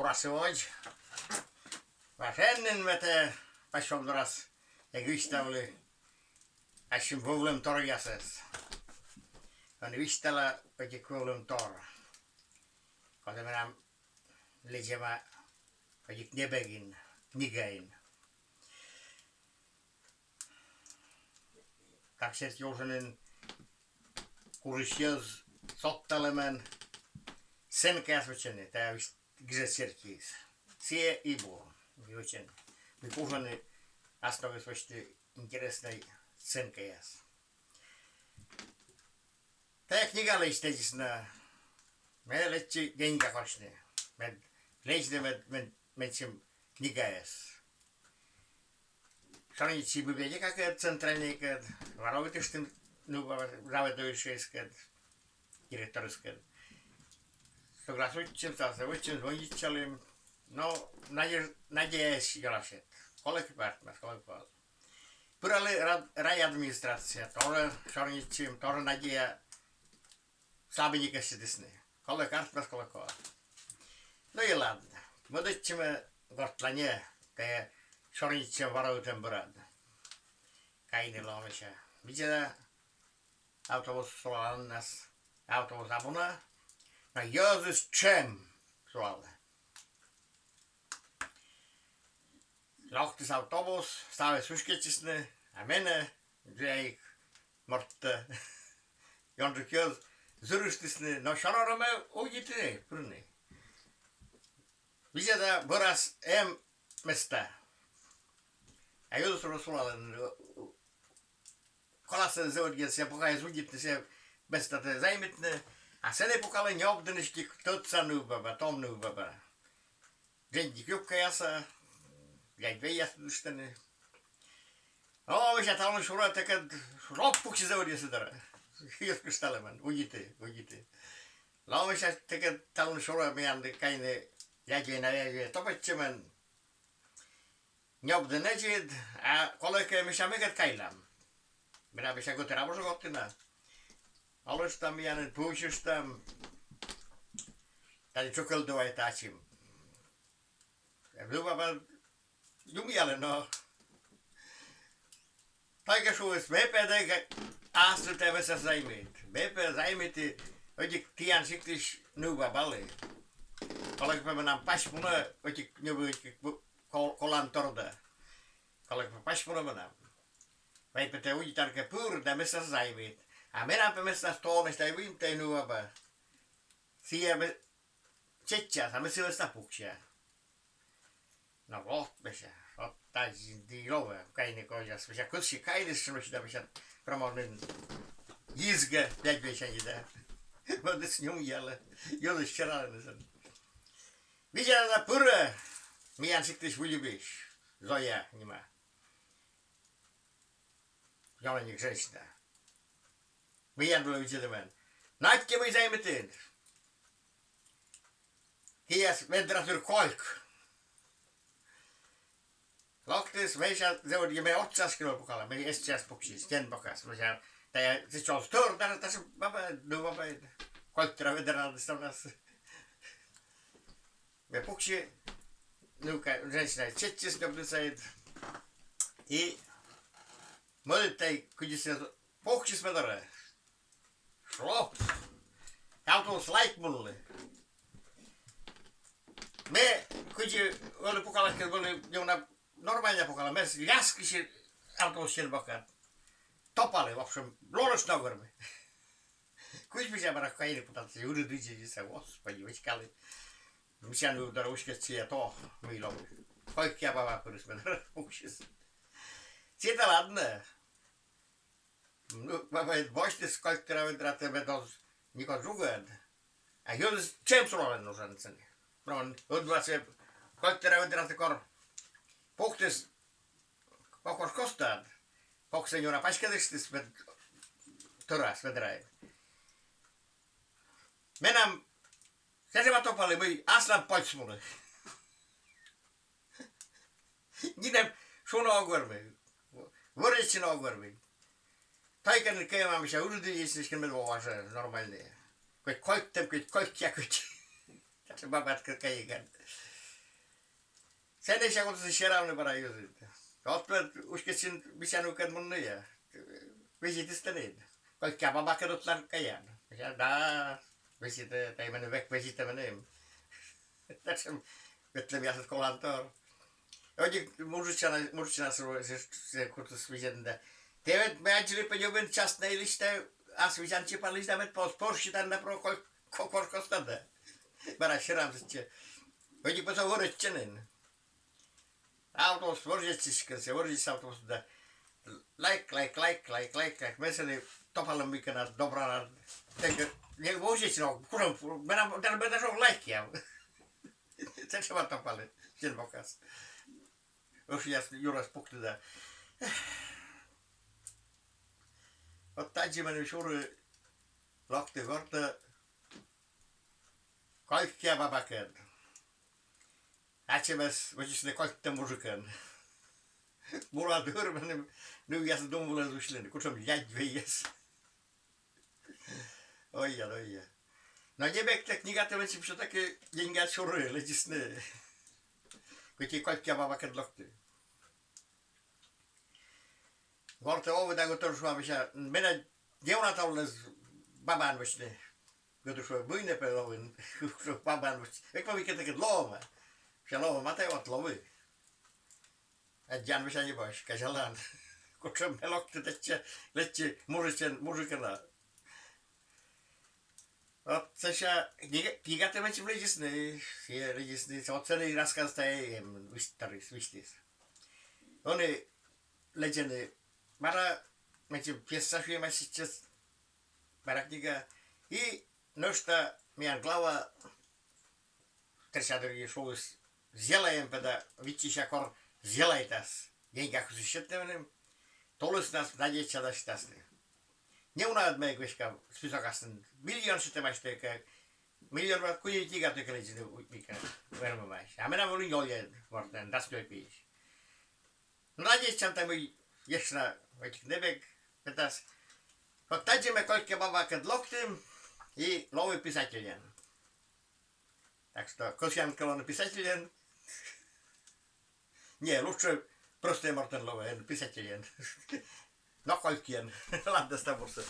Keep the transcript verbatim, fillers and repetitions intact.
Бурасӧ водз. Важ эн нин ме тэ пасьпом дорас эг висьтавлы ассьым вӧвлӧм торъясӧс. Ӧні висьтала ӧтик вӧвлӧм тор, коді менам лэдзӧма ӧтик небӧгын, книгаын. Как серти, уже нин кужысь йӧз содталӧмӧн сценкаяс вӧчӧны, тайӧ вис-, гижӧд сертиыс. Сійӧ и бур, и вӧчӧны. Мый кужӧны аслыс вӧчны интереснӧй сценкаяс. Тайӧ книга лэдзтӧдіс на, ме лэччи деньга корсьны. Мед лэдзны мед, мед, медся книгаяс. Сёрнитчи библиотекакӧд, центральнӧйкӧд, воровитыштны, ну, заведующӧйыскӧд, директорыскӧд. Согласуйтчим, ставсӧ вӧччим, звонитчалім. Но надеж-, надеяыс ёна сет. Колӧкӧ пӧ артмас, колӧкӧ пӧ оз. Пыралі ра-, райадминистрацияӧ, тоже сёрнитчим, тоже надея слабенько сетісны. Колӧкӧ артмас, колӧкӧ оз. Ну и ладно. Мӧдӧдчим гортла нин, тэ сёрнитчӧм воровитӧм бӧрад. Кайны лоӧ, мися. Видзӧда, автобус сулалӧ на. Автобус абу на. Но йӧзыс тшем сулалӧ. Локтіс автобус, ставыс уськӧдчисны, а менӧ дзик мортӧ. Ёнджык йӧз зырыштісны, но сёрӧ ме удиті пырны. Видзӧда, бӧрас эм места. А йӧзыс уже сулалӧны. Коласӧ зэв ӧдйӧ, сійӧ пукалӧ, удитны сійӧ местатӧ займитны, а сэні пукалӧ Нёбдінын ӧтик тӧдса нывбаба, том нывбаба. Дженьыд юбкаяса, лядь вӧйяс тыдыштӧны. О, мися, талун шурӧ тэкӧд шлоп пуксьӧ зэв ӧдйӧ сы дорӧ. Йӧз кышталӧмӧн, удиті, удиті. Лоӧ, мися, тэкӧд талун шурӧ миян кайны лядь вӧй на лядь вӧйӧ топӧдчӧмӧн. Нёбдінын ӧтчыд, а колӧкӧ, мися, мекӧд кайлам. Менам, мися, гӧтыр абу жӧ гортын на. Олыштам миянын, пывсьыштам. Тадзи тшӧкылдывайта ачым. Нывбаба нюмъялӧ, но тайӧ шуис: ме пӧ тэ аслыд тайӧ местаӧс займит. Ме пӧ займиті ӧтик тіян сиктысь нывбабалы. Колӧкӧ пӧ менам пась мунӧ ӧтик ньӧби, ӧтик кол-, колан тордӧ. Колӧкӧ пӧ пась мунӧ менам. Вай пӧ тэ удитан кӧ пыр да местаӧс займит. А менам пӧ местаыс тонӧсь, тай вим, тай нывбаба. Сійӧ ме-, чеччас, а ме сы вӧсна пукся. Но вот, мися, вот тадзи и лоӧ, кайны козяс, мися, кыдзи кайны, мися, да, мися, прямо нин йизгӧ лядь вӧйсянь да. Мӧдыс нюмъялӧ, йӧзыс сералӧны сэн. Видзӧда, пырӧ миян сиктысь выльыбысь, Зоя нима. Ёна ӧтик женщина. Миян вылӧ видзӧдӧмӧн. Нать кӧ, мый займитін. Кияс ведра тыр кольк. Локтіс, мися, зэв ӧдйӧ, ме отсас кӧ пукала, ме эстчас пуксьысь, стен бокас. Мися, тайӧ сэтшӧм тӧр, даже, даже баба, ну, баба, кольк тыр ведра надо ставнас. Ме пукси, ну, ка-, женщина чеччис Нёбдінсаыд. И мӧдыд тай кыдзи сійӧ пуксис ме дорӧ. Шлоп. Автобус лайт мунлы. Ме кыдзи вӧлі пукала, кыдзи вӧлі неуна нормально пукала, ме ляскыси автобус стен бокад. Топалі, в общем, лоны на гӧрмӧ. Кыдз, мися, бара кайны кутан, сы урыд видзӧдіс, Господи, вӧчкалі. Мися, ну, дорӧ уськӧдчи, а то мый лоӧ. Койкӧ баба пырис ме дорӧ, пуксис. Сійӧ да ладнӧ. Ну, баба босьтіс кольк тыра ведратӧ, мед оз некод жугӧд. А йӧзыс тшем сулалӧны уже на сэні. Прямо ӧд вылас кольк тыра ведратӧ кор пуктіс, кокош костад. Пӧксӧ нюра паськӧдыштіс вед-, тӧрас ведраӧ. Менам сэтшӧма топалі, мый аслам пӧльс мунӧ. Нинӧм шуны ог вермы, вӧрӧдчыны ог вермы. Тайӧ кӧн кӧ ме, мися, урыд видзӧдысь, кӧн ме вӧча нормальнӧя. Кӧть кольктӧм, кӧть кольктӧм, кӧть. Даже бабаыд кӧ кайигӧн. Сэні сэсся кутісны серавны бара йӧзыд. Ӧд пӧ уськӧдчыны мисянкӧд мунны-а. Визитыс тэныд. Колька бабакӧд ӧтлаын каян? Мися, да, визитӧ, тай меным век визитӧ меным. Татшӧм ветлӧмъясыд колантор. Ӧтик мужичӧн, мужичӧн сійӧ кутіс визитны да. Тэ ведь, ме аддзылі, пӧ нин частнӧй лыддяыс, ас визян чипан лыддя, мед пӧ оз порчитан да, про коль-, ко-, кор костан да. Бара серам сэтчӧ. Ӧтик пӧ со вӧрӧдчӧ нин. Автобус вӧрзьӧдчыськӧ, сійӧ вӧрзьӧдчис автобусыд да. Лайк, лайк, лайк, лайк, лайк, лайк. Ме сэні топалӧм мыйкӧ на, добра на. Тэнад не вӧрзьӧдчыны, кутшӧм, менам, даже, даже лайк я. Сэтшӧма топалі синбокас. Ӧшъяс юрас пукті да. Вот тадзи меным сюри локті гортӧ Колька бабакӧд. Ачымӧс вӧчисны кольктӧм мужикӧн. Бура дыр, меным нывъяс думысь вӧліны, кутшӧм лядь вӧйяс. Ой-я, ой-я. Но небӧгтӧ книгатӧ меным всё-таки деньга сюри, лэдзисны. Кӧть и Колька бабакӧд локті. Гортӧ лои да гӧтырысь, мися, менӧ неуна тӧлыс бабаӧн вӧчны. Гӧтырысь, мый нӧ пӧ лои бабаӧн вӧчны. Век пӧ мыйкӧ тэкӧд лоӧма. Мися, лоӧма тай, вот лои. Аддзан, мися, небось, казялан. Кутшӧм ме локті татчӧ, лэччи мужичӧн, мужикӧн. Вот сэсся книга, книгатӧ меным лэдзисны, сійӧ лэдзисны, вот сэні рассказ тай эм, висьталіс, висьталіс. Ӧні лэдзӧны бара, меным пьеса шуӧма сэтчӧс, бара книга. И нӧшта миян глава, тресьӧдырйи, шуис: сделаем пӧ да, виччыся, кор сделайтас. Деньга кӧсйысьӧдны меным, тулыснас надейтча дасьтасны. Неуна ӧд ме веська списокасын, миллион сетӧмаӧсь тай кӧ, миллион вылӧ куим книга тай кӧ лэдзӧны, мыйкӧ вермӧмаӧсь. А менам вӧлі нёльӧд мортӧн, дас нёль пиысь. Но надейтчам тай, мый ещӧ на ӧтик небӧг петас. Вот тадзи ме Колька бабакӧд локті и лои писательӧн. Так что кӧсъян кӧ лоны писательӧн. Не, лучше простӧй мортӧн лоӧй, писательӧн. Но Колькаӧн. Ладно, став бурсӧ.